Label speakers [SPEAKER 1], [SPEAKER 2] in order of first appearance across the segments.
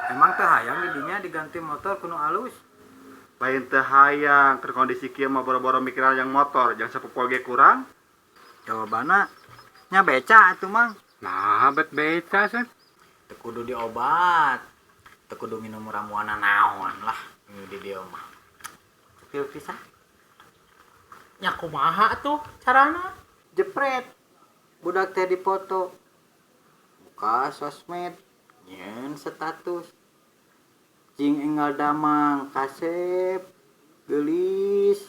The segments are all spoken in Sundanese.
[SPEAKER 1] Emang teh hayang didinya diganti motor kuno alus.
[SPEAKER 2] Lain teh hayang keur kondisi kieu mah boro-boro mikiran yang motor, jangan sapopoe ge kurang.
[SPEAKER 1] Jawabanna nya beca atuh Mang.
[SPEAKER 3] Nah, bet beca sih.
[SPEAKER 1] Teu kudu diobat. Teu kudu minum ramuan naon lah di dieu mah. Pil pisan.
[SPEAKER 4] Nya kumaha tuh carana?
[SPEAKER 1] Jepret. Budak teh dipoto. Buka sosmed, nyeun status. Cing enggal damang kasep geulis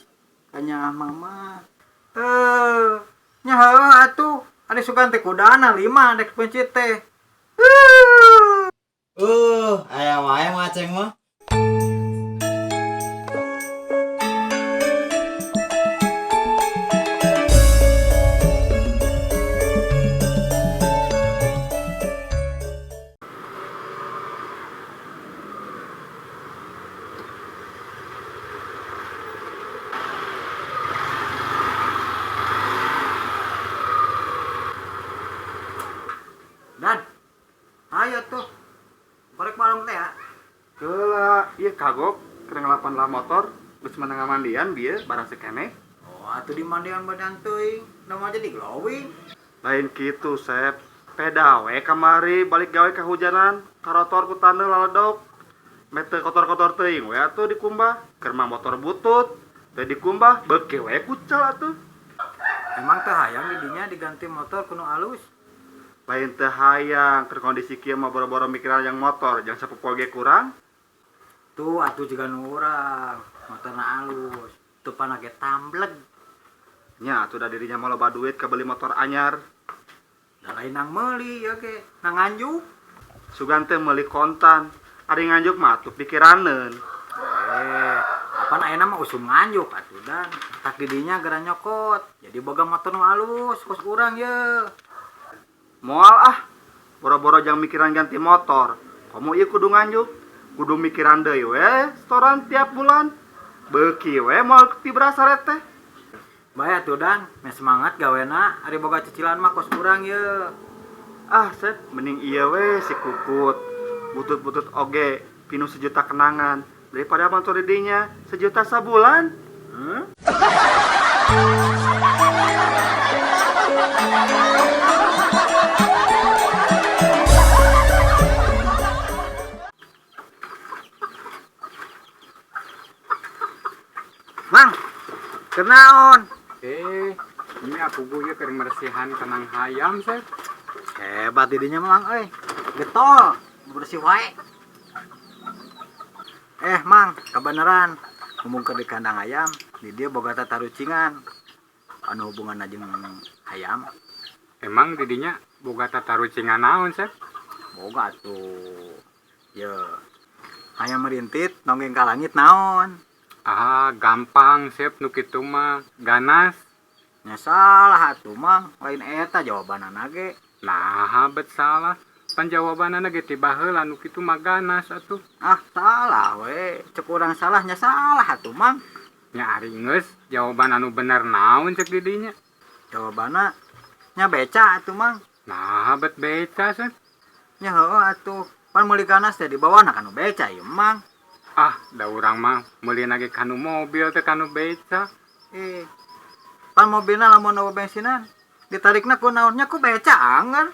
[SPEAKER 1] kanyaah mama. Nya heueuh atuh. Ari sugan teh kudana 5 dek pencit teh.
[SPEAKER 5] Aya wae maceng mah.
[SPEAKER 1] Dan, ayo tuh, korek malung teh ya.
[SPEAKER 2] Keula, ieu kagok keur ngelapan lah motor, geus menang mandian bieu barang sekene.
[SPEAKER 1] Oh, atuh di mandian badan teuing, nama jadi glowing.
[SPEAKER 2] Lain kitu, Sep. Peda we kamari balik gawe kahujanan, karotor ku taneuh laledok. Mete kotor-kotor teuing we atuh dikumbah, keur mah motor butut, teu dikumbah beuki we kucel atuh.
[SPEAKER 1] Emang teh hayang didinya diganti motor kuno alus.
[SPEAKER 2] Lain teh hayang keur kondisi kieu mah boro-boro mikiran yang motor, jangan sapopoe ge kurang.
[SPEAKER 1] Tuh atuh jiga nu urang, motorna alus, teu pana ge tambleg.
[SPEAKER 2] Nya atuh da dirinya mah loba duit kabeli motor anyar.
[SPEAKER 1] Da lain nang meuli ieu ge, nang nganjuk.
[SPEAKER 2] Sugan teh meuli kontan, ari nganjuk mah atuh pikiraneun.
[SPEAKER 1] Apan ayeuna mah usum nganjuk atuh dan tak didinya geura nyokot. Jadi boga motor nu alus kos urang ye.
[SPEAKER 2] Moal ah, boro-boro jang mikiran ganti motor. Komo ieu kudu nganjuk, kudu mikiran deui we setoran tiap bulan. Beuki we moal tibra sare teh.
[SPEAKER 1] Bae atuh dan, meh semangat gawena ari boga cicilan mah kos urang ye.
[SPEAKER 2] Ah, Sep, mending ieu we si kukut. Butut-butut oge pinu sejuta kenangan daripada motor didinya sejuta sabulan.
[SPEAKER 1] Mang, kenaon?
[SPEAKER 3] Ini aku gue keur meresihan tenang hayam, Sep.
[SPEAKER 1] Hebat didinya Mang euy. Getol, bersih wae. Mang, kebenaran. Ngomong ke di kandang ayam, di dia boga tatarucingan. Anu hubunganna jeung hayam.
[SPEAKER 3] Emang didinya boga tatarucingan naon, Sep?
[SPEAKER 1] Boga tuh. Ye. Hayam merintit nonggeng ka langit naon?
[SPEAKER 3] Ah, gampang, Sep, nu kitu mah ganas.
[SPEAKER 1] Nya salah atuh, Mang. Lain eta jawabanana ge.
[SPEAKER 3] Nah, bet salah. Pan jawabanana ge ti baheula nu kitu mah ganas atuh.
[SPEAKER 1] Ah, salah we. Cek urang salah nya salah atuh, Mang.
[SPEAKER 3] Nya ari geus jawaban anu bener naon cek didinya?
[SPEAKER 1] Jawabanna nya beca atuh, Mang.
[SPEAKER 3] Nah, bet beca, Sep.
[SPEAKER 1] Nya heueuh atuh. Pan meuli ganas teh dibawana kanu beca ieu, Mang.
[SPEAKER 3] Ah, da urang mah meuli ge kanu mobil teh kanu beca.
[SPEAKER 1] Pan mobilna lamun eueuh bensinan ditarikna ku naon nya ku beca anger.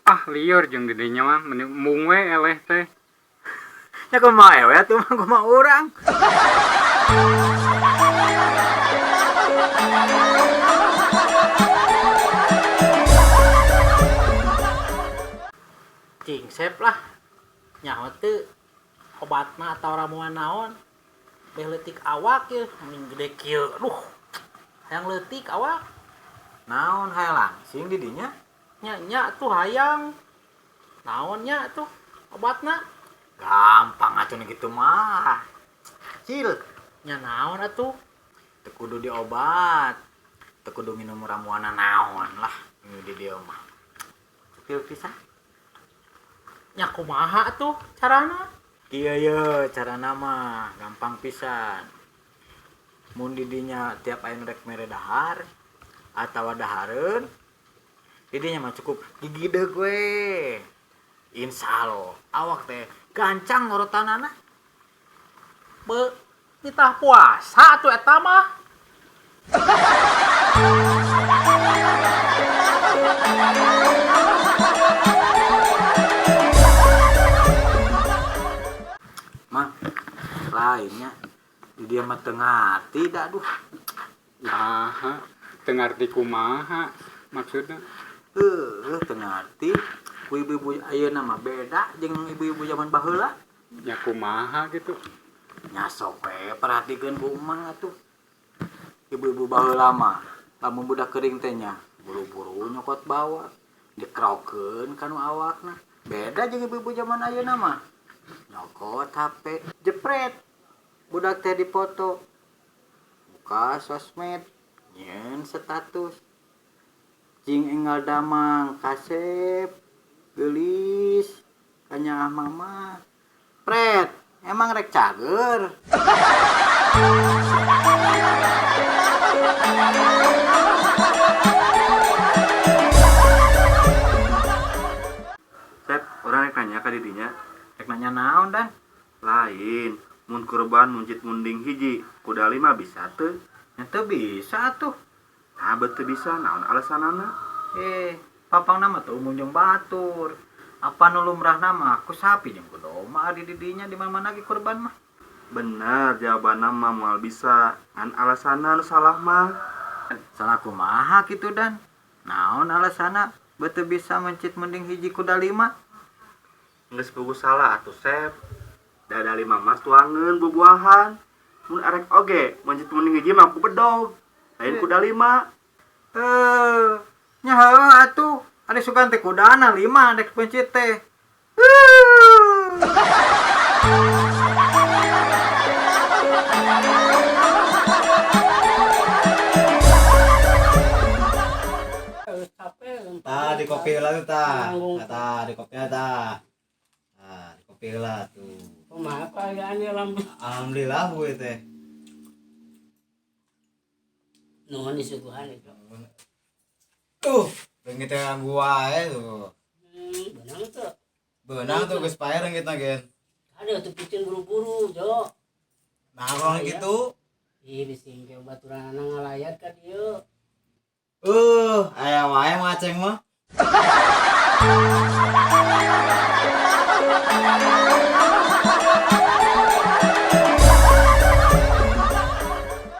[SPEAKER 3] Ah, lieur jeung didinya mah mending mung we eleh teh.
[SPEAKER 1] Nya kumaha ewe atuh mah kumaha urang.
[SPEAKER 4] Cing Sep lah. Nyaho teu obatna atau ramuan naon. Beh leutik awak ye, mending gede kieu. Aduh. Hayang leutik awak.
[SPEAKER 1] Naon hayang langsing didinya?
[SPEAKER 4] Nya nya tuh hayang. Naon nya tuh obatna?
[SPEAKER 1] Gampang atuh nu kitu mah. Cil.
[SPEAKER 4] Nya naon atuh?
[SPEAKER 1] Teu kudu diobat. Teu kudu minum ramuan naon lah di dieu mah. Pil pisan.
[SPEAKER 4] Nya kumaha atuh carana?
[SPEAKER 1] Kieu ye carana mah gampang pisan. Mun didinya tiap aya nu rek mere dahar atawa dahareun, didinya mah cukup gigideug we. Insya Allah awak teh gancang ngorotanana.
[SPEAKER 4] Be, nitah puasa atuh eta mah.
[SPEAKER 1] Mah lainnya di dia mah teu ngarti da aduh.
[SPEAKER 3] Nah, teu ngarti kumaha maksudna?
[SPEAKER 1] Heuh, teu ngarti. Ku ibu-ibu ayeuna mah beda jeung ibu-ibu zaman baheula.
[SPEAKER 3] Nya kumaha gitu.
[SPEAKER 1] Nya sok we perhatikeun ku emang atuh. Ibu-ibu baheula mah lamun budak kering teh nya buru-buru nyokot bawa dikerokeun kanu awakna. Beda jeung ibu-ibu zaman ayeuna mah. Nyokot HP jepret. Budak teh dipoto. Buka sosmed, nyeun status. Cing enggal damang kasep geulis kanyaah mama. Pret, emang rek cager.
[SPEAKER 2] Sep, urang rek nanya ka didinya.
[SPEAKER 1] Rek nanya naon dan?
[SPEAKER 2] Lain, mun kurban muncit munding hiji, kuda lima bisa teu?
[SPEAKER 1] Nya teu bisa atuh.
[SPEAKER 2] Nah, bet teu bisa, naon alasanana?
[SPEAKER 1] Papang nama tuh munjung batur. Apa nu lumrahna mah ku sapi jeung ku domba di didinya di mana-mana ge kurban mah.
[SPEAKER 2] Bener jawabanna mah moal bisa, ngan alasanna nu salah mah.
[SPEAKER 1] Salah kumaha kitu dan? Naon alasanna beuteung bisa mencit mending hiji kuda lima?
[SPEAKER 2] Geus puguh salah atuh Sep. Da lima mas tuangeun bubuahan. Mun arek oge mencit mending hiji mah ku bedog. Lain kuda lima.
[SPEAKER 1] Nya heuh atuh. Ada sugan teh kudana lima dek pencit teh.
[SPEAKER 5] Tah di kopi heula tuh tah. Nah, tah di kopi tah. Tah di kopi heula tuh.
[SPEAKER 6] Kumaha kaayaan
[SPEAKER 5] Alhamdulillah bu teh.
[SPEAKER 6] Nuhun disuguhan itu.
[SPEAKER 5] Tuh, leungit teh gua wae tuh.
[SPEAKER 6] Benang tuh.
[SPEAKER 5] Beunang tuh geus pae leungitna gen.
[SPEAKER 6] Ada tuh piceun buru-buru, Jo.
[SPEAKER 5] Nah, kalau gitu.
[SPEAKER 6] Ih, bisi engke baturanana ngalayat ka dieu.
[SPEAKER 5] Aya wae maceng mah.